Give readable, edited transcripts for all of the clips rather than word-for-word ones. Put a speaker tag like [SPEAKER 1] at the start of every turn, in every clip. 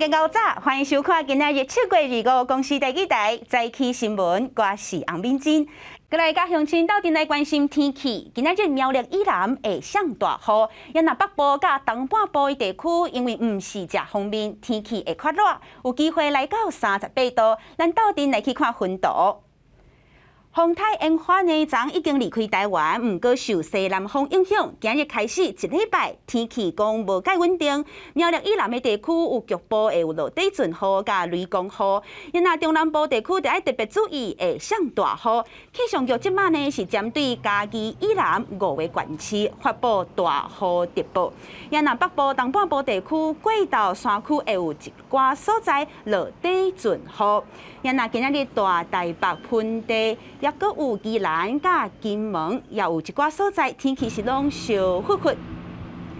[SPEAKER 1] 家𠢕早，歡迎收看今仔日7月25公視第二台早起新聞，我是洪敏珍。過來佮鄉親鬥陣來關心天氣，今仔日苗栗以南會上大雨，也若北部佮東半部的地區，因為毋是誠鋒面，天氣會較熱，有機會來到38度。咱鬥陣來去看雲圖。風颱煙花呢，昨已經離開台灣，毋過受西南風影響，今日開始一禮拜天氣講無蓋穩定。苗栗以南的地區有局部會有落底陣雨佮雷公雨，因若中南部地區著愛特別注意會上大雨。氣象局這馬呢是針對嘉義以南五個縣市發布大雨特報。因若北部東半部地區過道山區會有一寡所在落底陣雨。因若今仔日大台北盆地，抑閣有宜蘭佮金門，也有一寡所在天氣是攏燒煜煜，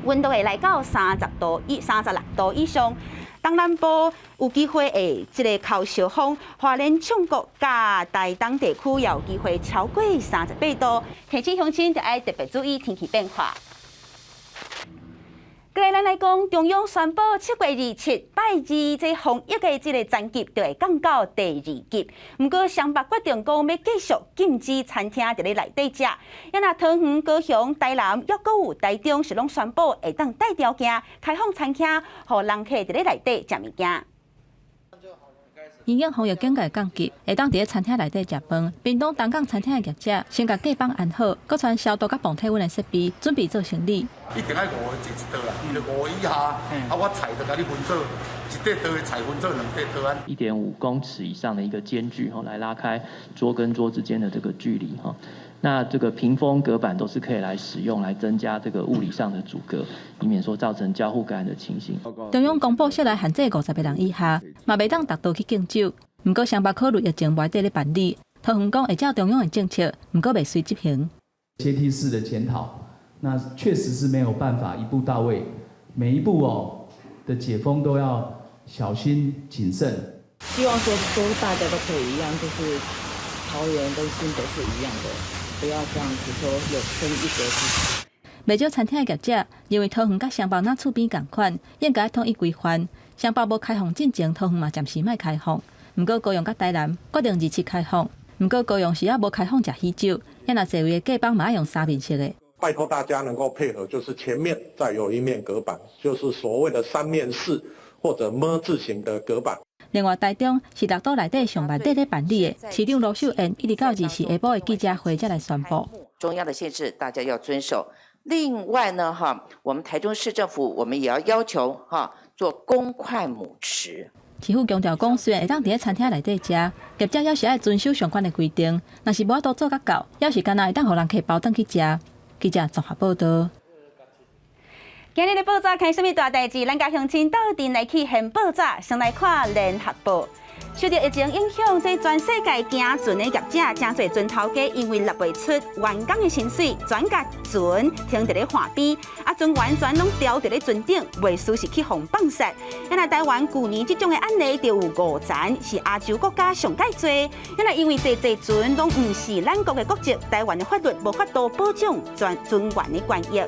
[SPEAKER 1] 溫度會來到30度以36度以上。東南部有機會會這个口燒風，花蓮、七股佮台東地區也有機會超過38度。提醒鄉親著愛特別注意天氣變化。過來，咱來講，中央宣布7月27拜二，這防疫的這个層級就會降到第二級。毋過，雙北決定講欲繼續禁止餐廳佇咧內底食。也若桃園、高雄、台南，抑閣有台中，是攏宣布會當帶條件開放餐廳，予人客佇咧內底食物件。
[SPEAKER 2] 因應防疫警戒降級，會當佇咧餐廳內底食飯。屏東東港餐廳的業者先共隔板安好，閣傳消毒佮磅體溫的設備，準備做生理。
[SPEAKER 3] 一定愛五個坐一桌啦，因為五個以下，啊，我菜就共你分做一塊桌的菜分做兩塊桌按。
[SPEAKER 4] 1.5公尺以上的一個間距，吼，來拉開桌跟桌之間的這個距離，哈。那這個屏風隔板都是可以來使用，來增加這個物理上的阻隔，以免說造成交互感染的情形。
[SPEAKER 2] 中央公布室內限制50個人以下，嘛袂當踏桌去敬酒。毋過雙北考慮疫情無佇咧辦理，桃園講會照中央的政策，毋過袂隨執行。
[SPEAKER 5] 階梯式的檢討，那確實是沒有辦法一步到位，每一步哦的解封都要小心謹慎。
[SPEAKER 6] 希望說都大家都可以一樣，就是桃園跟新北是一樣的。不要這樣子說有分一格之。
[SPEAKER 2] 袂少餐廳的業者認為桃園佮雙北若厝邊仝款，應該統一規範。雙北無開放進前，桃園嘛暫時莫開放。毋過高雄佮台南決定27開放。毋過高雄是猶無開放食喜酒，也若座位的隔板嘛愛用三面式的。
[SPEAKER 7] 拜託大家能夠配合，就是前面再有一面隔板，就是所謂的三面式或者 ㄇ 字形的隔板。
[SPEAKER 2] 另外，台中是六都內底上慢佇咧辦理的，市長盧秀燕一直到24下晡的記者會才來宣布。
[SPEAKER 8] 中央的限制大家要遵守。另外呢，哈，我們台中市政府我們也要要求哈做公筷母匙。
[SPEAKER 2] 市府強調講，雖然會當佇咧餐廳內底食，業者猶是愛遵守相關的規定。若是無法度做甲到，猶是干焦會當予人客包轉去食。記者綜合報道。
[SPEAKER 1] 今日的報紙看啥物大代誌？咱佮鄉親鬥陣來去掀報紙，先來看聯合報。受著疫情影響，這全世界行船的業者，誠濟船頭家因為納袂出員工的薪水，轉共船停佇咧岸邊，啊，船員全攏牢佇咧船頂，袂輸是去予放殺。啊若台灣舊年這種的案例就有五層，是亞洲國家上蓋濟。啊若因為濟濟船攏毋是咱國的國籍，台灣的法律無法度保障船船員的權益。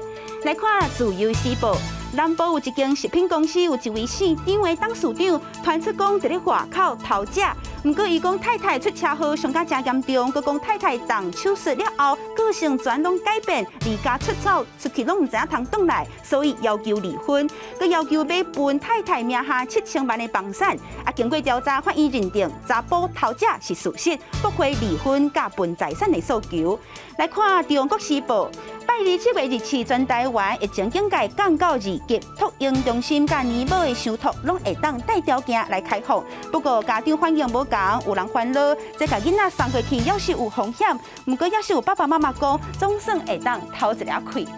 [SPEAKER 1] 來看《自由時報》，南部有一間食品公司，有一位姓張的董事長，傳出講佇咧外口偷食，毋過伊講太太出車禍傷甲誠嚴重，閣講太太動手術了後，個性全攏改變，離家出走，出去攏毋知影通轉來，所以要求離婚，閣要求欲分太太名下7000萬的房產。啊，經過調查，法院認定查埔偷食是事實，駁回離婚佮分財產的訴求。來看《中國時報》，拜二7月27，全台灣疫情警戒降到二級，托嬰中心佮年老的相托攏會當帶條件來開放。不過家長反應無仝，有人煩惱，這共囡仔送過去，猶是有風險。毋過猶是有爸爸媽媽講，總算會當透一下氣。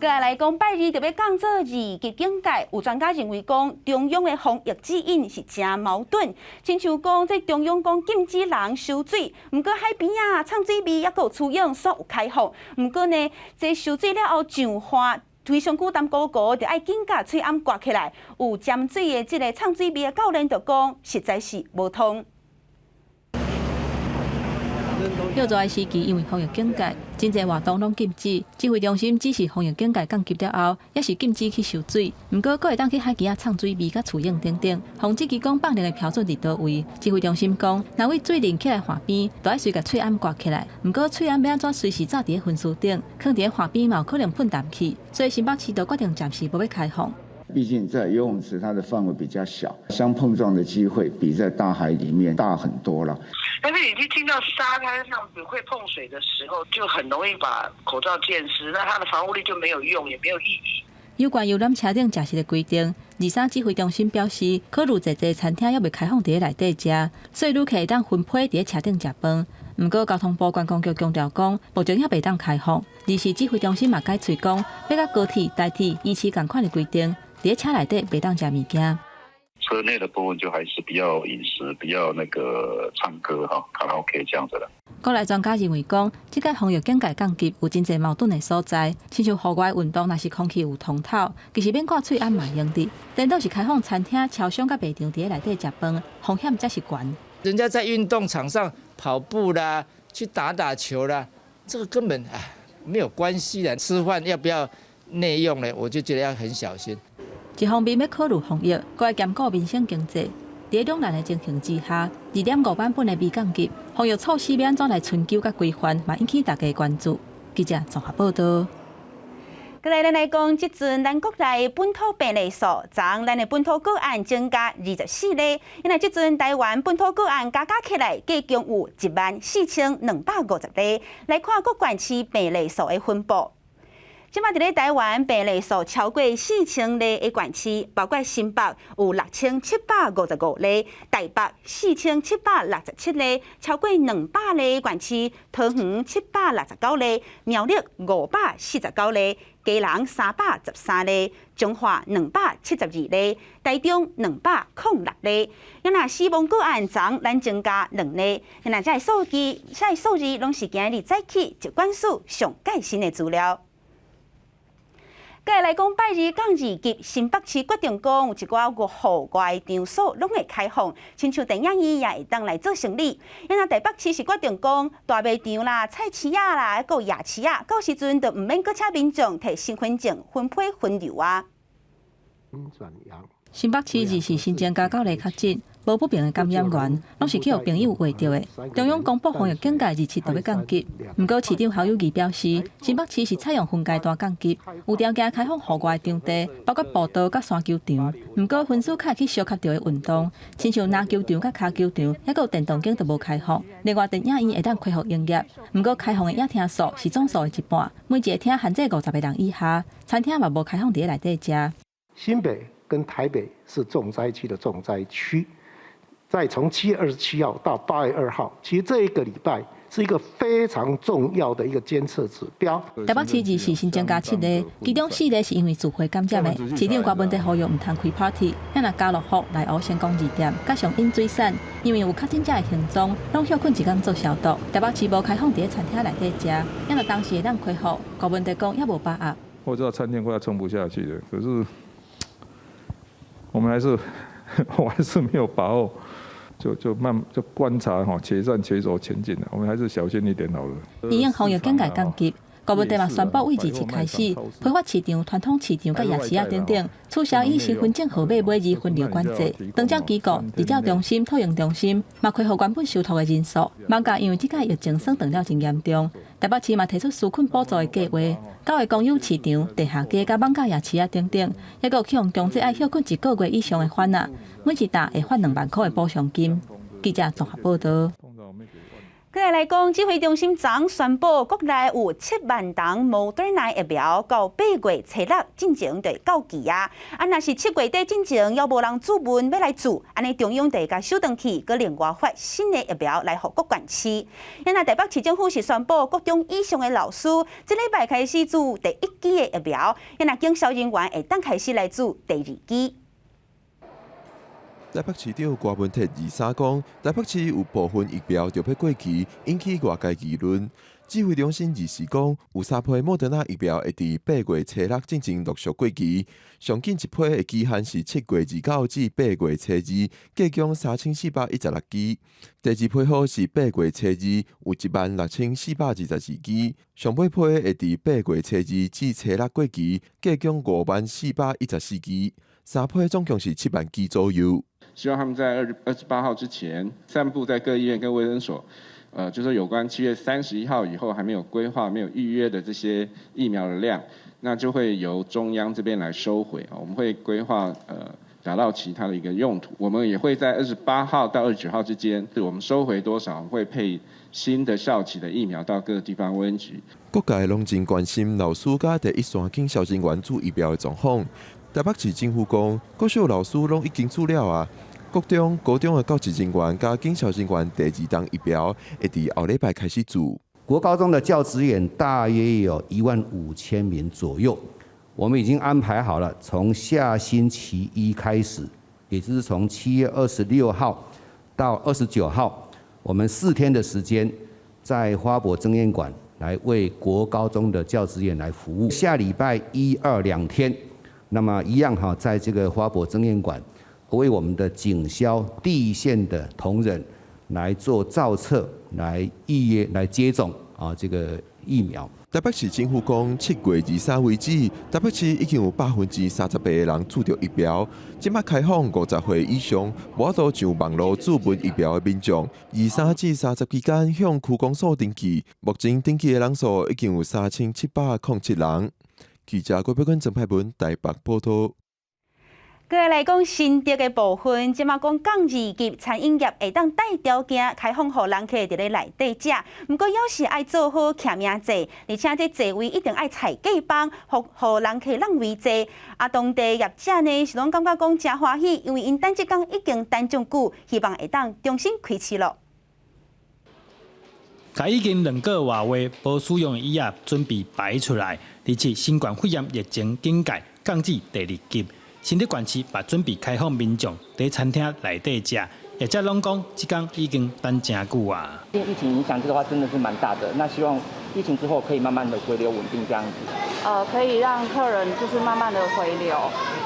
[SPEAKER 1] 過來講，拜二就欲降做二級警戒，有專家認為講，中央的防疫指引是誠矛盾。親像講，這中央講禁止人收水，毋過海邊仔藏水味猶閣有趨用，煞有開放。毋過呢，這收水了後上岸，非常久擔高高，就愛緊共喙罨掛起來。有沾水的這个藏水味的教練就講，實在是無通。
[SPEAKER 2] 熱熱時期，因為防疫警戒，真濟活動攏禁止。指揮中心指示防疫警戒降級了後，也是禁止去游水。毋過，閣會當去海墘仔藏水味佮蜍湧等等。防止機講放令的標準佇佗位？指揮中心講，若對水淋起來岸邊，就愛隨共喙罨掛起來。毋過，喙罨欲按怎隨時紮佇咧分區頂，囥佇咧岸邊嘛有可能噴淡去，所以新北市就決定暫時無欲開放。
[SPEAKER 9] 畢竟在游泳池，它的範圍比較小，相碰撞的機會比在大海裡面大很多了。
[SPEAKER 10] 但是你一進到沙灘上會碰水的時候，就很容易把口罩濺濕，那它的防護力就沒有用，也沒有意義。
[SPEAKER 2] 有關遊覽車頂食食的規定，23指揮中心表示，考慮濟濟餐廳猶未開放佇咧內底食，所以旅客會當分批佇咧車頂食飯。毋過交通部觀光局強調講，目前猶袂當開放。24指揮中心嘛改喙講，欲佮高鐵、台鐵維持仝款的規定。佇車內底袂當食物件。
[SPEAKER 11] 車內的部分就還是不要飲食，不要那個唱歌哈，卡拉 OK 這樣子啦。
[SPEAKER 2] 國內專家認為講，這個防疫警戒降級有真濟矛盾的所在，親像戶外運動，若是空氣有通透，其實免掛喙罨嘛會用得。顛倒是開放餐廳、超商佮賣場佇咧內底食飯，風險才是懸。
[SPEAKER 12] 人家在運動場上跑步啦，去打打球啦，這個根本唉沒有關係的。吃飯要不要內用呢？我就覺得要很小心。
[SPEAKER 2] 一方面欲考慮防疫，閣愛兼顧民生經濟。佇兩難的情形之下，2.5版本的微降級防疫措施欲按怎來春秋佮規範，嘛引起大家關注。記者綜合報導。
[SPEAKER 1] 過來咱來講，這陣咱國內本土病例數，昨昏咱的本土個案增加24例，因為這陣台灣本土個案加加起來，計共有14,250例。來看各縣市病例數的分布。這擺佇咧台灣病例數超過4000例的縣市，包括新北有6755例，台北4767例，超過200例的縣市，桃園769例，苗栗549例，基隆313例，彰化272例，台中206例。若死亡個案昨昏咱增加兩例，若這個數字攏是今日早起疾管署上蓋新的資料。過來講，拜二降二級，新北市決定講有一寡個戶外場所攏會開放，親像電影院也會當來做生理。若台北市是決定講，大賣場啦、菜市仔啦、閣有夜市仔，到時陣就毋免閣請民眾提身份證分批分流啊。
[SPEAKER 2] 新北市24新增加九例確診，無不明的感染源，攏是去予朋友話著的。中央公布防疫警戒27就欲降級，毋過市長侯友宜表示，新北市是採用分階段降級，有條件開放戶外場地，包括步道佮山球場。毋過分數較會去相合著的運動，親像籃球場佮跤球場，猶閣有電動間都無開放。另外，電影院會當恢復營業，毋過開放的影廳數是總數的一半，每一個廳限制50個人以下。餐廳嘛無開放佇咧內底食。
[SPEAKER 13] 新北跟台北是重災區的重災區，在從7月27號到8月2號，其實這一個禮拜是一個非常重要的一個監測指標。
[SPEAKER 2] 台北市24新增加七例，其中四例是因為聚會感染的。市長郭文哲呼籲毋通開 party，若家樂福、內湖成功二店，佮上引水產，因為有確診者的行蹤，攏歇睏一工做消毒。台北市無開放佇咧餐廳內底食，若當時會當恢復，郭文哲講猶無把握。
[SPEAKER 14] 我知道餐廳快要撐不下去了，可是我們還是我還是沒有把握，就慢就觀察哈，且戰且走前進。我們還是小心一點好了。
[SPEAKER 2] 因應防疫警戒降級，郭文哲嘛宣布，對27開始，批發市場、傳統市場佮夜市仔等等，取消以身份證號碼尾字分流管制。長照機構、日照中心、托嬰中心嘛恢復原本受託的人數。艋舺因為這擺疫情算斷了真嚴重，台北市嘛提出紓困補助的計劃，九个公有市場、地下街佮艋舺夜市仔等等，猶閣有去予強制愛歇睏一個月以上的番仔，每一擔會發2萬箍的補償金。記者綜合報導。
[SPEAKER 1] 過來來講，指揮中心昨昏宣布，國內有7萬筒莫德納疫苗到8月初6進前就會到期啊。啊，若是7月底進前猶無人注文欲來注，按呢中央就會共收轉去，閣另外發新的疫苗來予各縣市。若台北市政府是宣布，國中以上的老師，這禮拜開始注第一劑的疫苗，若警消人員會當開始來注第二劑。
[SPEAKER 15] 台北市長柯文哲二三講，台北市有部分疫苗著欲過期，引起外界議論。指揮中心二四講，有三批莫德納疫苗會佇8月初六進前陸續過期，上緊一批的期限是7月29至8月初二，計共3416支。第二批號是8月初二，有16,422支。上尾批會佇8月初二至初六過期，計共50,414支。三批總共是7萬支左右。
[SPEAKER 16] 希望他們在28號之前，散布在各醫院跟衛生所，就是有關7月31號以後還沒有規劃、沒有預約的這些疫苗的量，那就會由中央這邊來收回。我們會規劃達到其他的一個用途。我們也會在28號到29號之間，我們收回多少，我們會配新的效期的疫苗到各個地方衛生局。
[SPEAKER 15] 各界攏真關心老師佮第一線警消人員注疫苗的狀況。台北市政府講，國小老師攏已經注了啊。國中、高中的教職人員佮警消人員第二針疫苗會佇後禮拜開始注。
[SPEAKER 17] 國高中的教職員大約有1萬5千名左右，我們已經安排好了，從下星期一開始，也就是從7月26號到29號，我們4天的時間，在花博爭艷館來為國高中的教職員來服務。下禮拜一、二2天，那麼一樣哈，在這個花博爭艷館，為我們的警消第一線的同仁來做造冊、來預約、來接種啊這個疫苗。
[SPEAKER 15] 台北市政府講，7月23為止，台北市已經有38%的人注著疫苗。這擺開放50歲以上，無法度上網路注文疫苗的民眾，23至30期間向區公所登記，目前登記的人數已經有3707人。記者郭培坤、曾派文台北報道。
[SPEAKER 1] 過來講新竹的部分，這馬講降二級餐飲業會當帶條件開放予人客佇咧內底食，毋過猶是愛做好記名制，而且這座位一定愛踩隔板，予予人客讓位坐。啊，當地業者呢是攏感覺講誠歡喜，因為𪜶等這工已經等足久，希望會當重新開市囉。
[SPEAKER 18] 共已經2個外月無使用的椅仔準備擺出來，而且新冠肺炎疫情警戒降至第二級。新竹縣市嘛準備開放民眾佇餐廳內底食，業者攏講這工已經等誠久啊。
[SPEAKER 19] 疫情影響這個話真的是蠻大的，那希望疫情之後可以慢慢的回流穩定這樣子。
[SPEAKER 20] 可以讓客人就是慢慢的回流，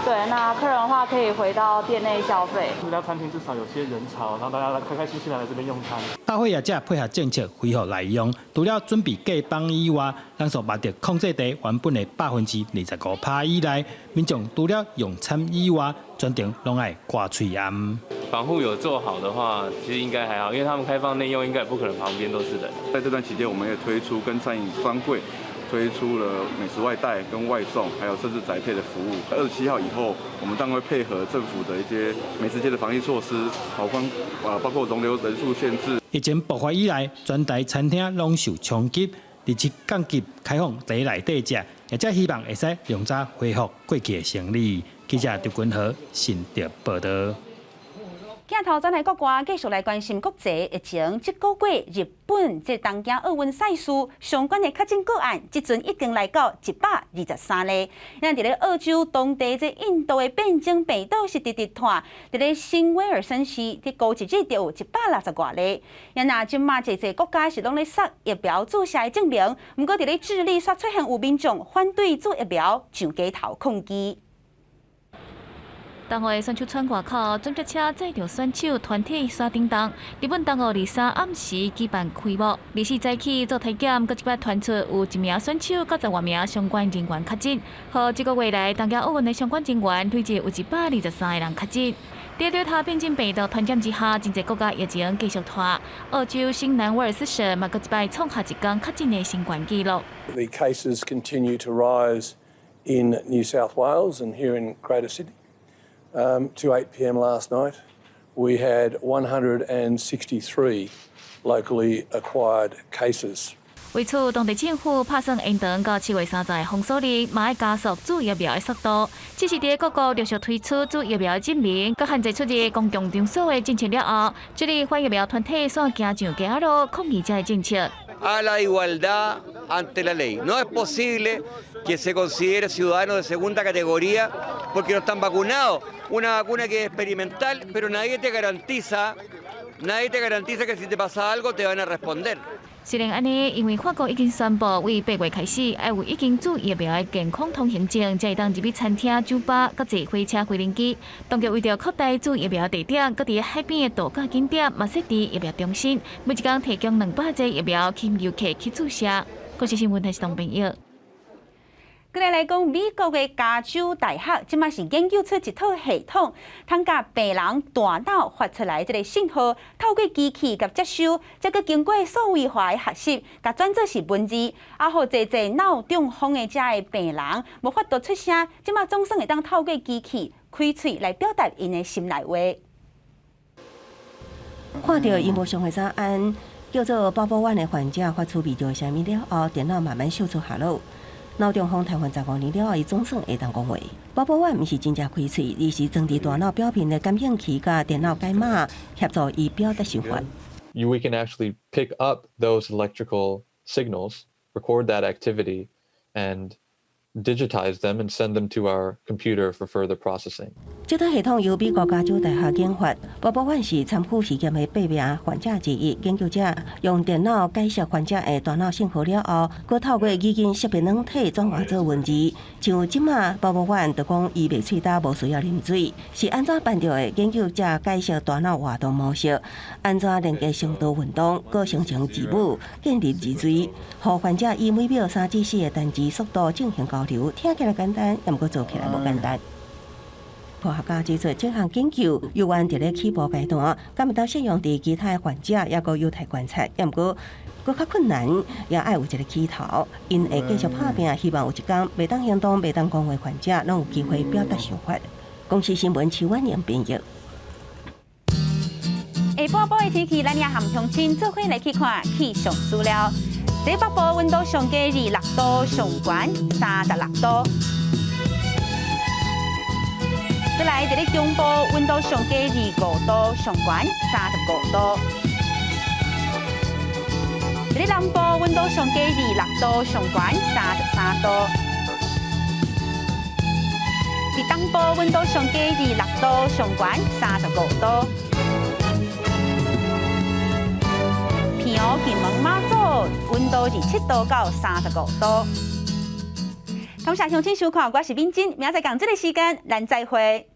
[SPEAKER 20] 對，那客人的話可以回到店內消費。
[SPEAKER 21] 這家餐廳至少有些人潮，然後大家來開開心心來來這邊用餐。
[SPEAKER 18] 百貨業者配合政策恢復內用，除了準備隔板以外，人數嘛著控制佇原本的25%以內。民眾除了用餐以外，全程攏愛掛喙罨。
[SPEAKER 22] 防護有做好的話，其實應該還好，因為他們開放內用，應該也不可能旁邊都是人。
[SPEAKER 23] 在這段期間，我們也推出跟餐飲專櫃推出了美食外帶跟外送，還有甚至宅配的服務。27號以後，我們當然會配合政府的一些美食街的防疫措施，包括啊包括容留人數限制。
[SPEAKER 18] 疫情爆發以來，全台餐廳攏受衝擊，而且降級開放佇內底食，業者希望會使量早恢復過去的生意。記者劉君和新竹報道。
[SPEAKER 1] 鏡頭轉來國外，繼續來關心國際疫情。這個月日本這東京奧運賽事相關的確診個案，這陣已經來到123例。咱佇咧澳洲當地這印度的變種病毒是直直拖，佇咧新威爾森市，佇過一日就有160外例。若這馬濟濟國家是攏咧索疫苗注射的證明，毋過佇咧智利煞出現有民眾反對注疫苗，上街頭抗議。
[SPEAKER 24] 東奧選手村外口，裝甲車載著選手團體煞叮當。日本東奧23暗時舉辦開幕，24早起做體檢，閣一擺傳出有一名選手佮10外名相關人員確診。予這個月來東京奧運的相關人員累計有123個人確診。德爾塔變種病毒傳染之下，真濟國家疫情繼續拖。澳洲新南威爾斯省嘛，閣一擺創下一工確診的新懸紀錄。
[SPEAKER 25] The cases continue to rise in New South Wales and here in Greater Sydney. To 8 p.m. last night, we had 163 locally acquired cases.
[SPEAKER 24] 為此，當地政府拍算延長到7月30的封鎖令，嘛愛加速注疫苗的速度。只是佇各國陸續推出注疫苗證明，佮限制出入公共場所的政策了後，這裡反疫苗團體煞行上街仔路抗議這个政策。
[SPEAKER 26] A la igualdad ante la ley. No es posible
[SPEAKER 3] Que se considere ciudadano de segunda categoría porque no están vacunados. Una vacuna que es experimental, pero nadie te garantiza que si te pasa algo te van a responder.
[SPEAKER 24] 雖然按呢，因為法國已經宣布，為8月開始，愛有已經注疫苗的健康通行證，才會當入去餐廳、酒吧、佮坐火車、飛行機。當局為著擴大注疫苗地點，閣佇海邊的度假景點嘛設置疫苗中心，每一工提供200劑疫苗，吸引遊客去注射。國視新聞台是董朋友。
[SPEAKER 1] 閣來來講，美國的加州大學這馬是研究出一套系統，通共病人大腦發出來這个信號，透過機器共接收，再閣經過數位化的學習，共轉做是文字，啊，予濟濟腦中風的這个病人無法度出聲，這馬總算會當透過機器開喙來表達𪜶的心內話。
[SPEAKER 4] 看著螢幕上的早安，叫做寶寶丸的患者發出微弱聲音了後，電腦慢慢秀出下落。腦中風癱瘓15年了後，伊總算會當講話。寶寶丸毋是真正開喙，而是裝佇大腦表面的感應器佮電腦解碼，協助伊表達想法。
[SPEAKER 5] We can actually pick up those electrical signals, record that activity, and digitize them and send them to our computer for further processing.
[SPEAKER 4] 這套系統由美國加州大學研發，寶寶丸是參與試驗的八名患者之一。研究者用電腦解析患者的大腦信號了後，閣透過語音識別軟體轉化做文字。像這馬寶寶丸就講伊袂喙焦，無需要啉水，是按怎辦著的？研究者解析大腦活動模式，按怎連結深度運動，閣生成字母，建立字詞，予患者以每秒3至4個單字速度進行交流。聽起來簡單，毋過做起來無簡單。科學家指出，這項研究猶原佇咧起步階段，敢會當適用佇其他的患者，猶閣有待觀察。毋過，閣較困難，也愛有一个起頭。𪜶會繼續拍拚，希望有一工袂當行動、袂當講話患者，攏有機會表達想法。公視新聞徐婉瑩編譯。
[SPEAKER 1] 下晡晡的天氣，咱也和鄉親做伙來去看氣象資料。這北部溫度上低26度，上懸36度。閣來，佇咧中部溫度上低25度，上懸35度。佇咧南部溫度上低26度，上懸33度。佇東部溫度上低26度，上懸35度。澎湖、金門、馬祖溫度27度到35度。感謝鄉親收看，我是敏珍，明仔載仝這个時間，咱再會。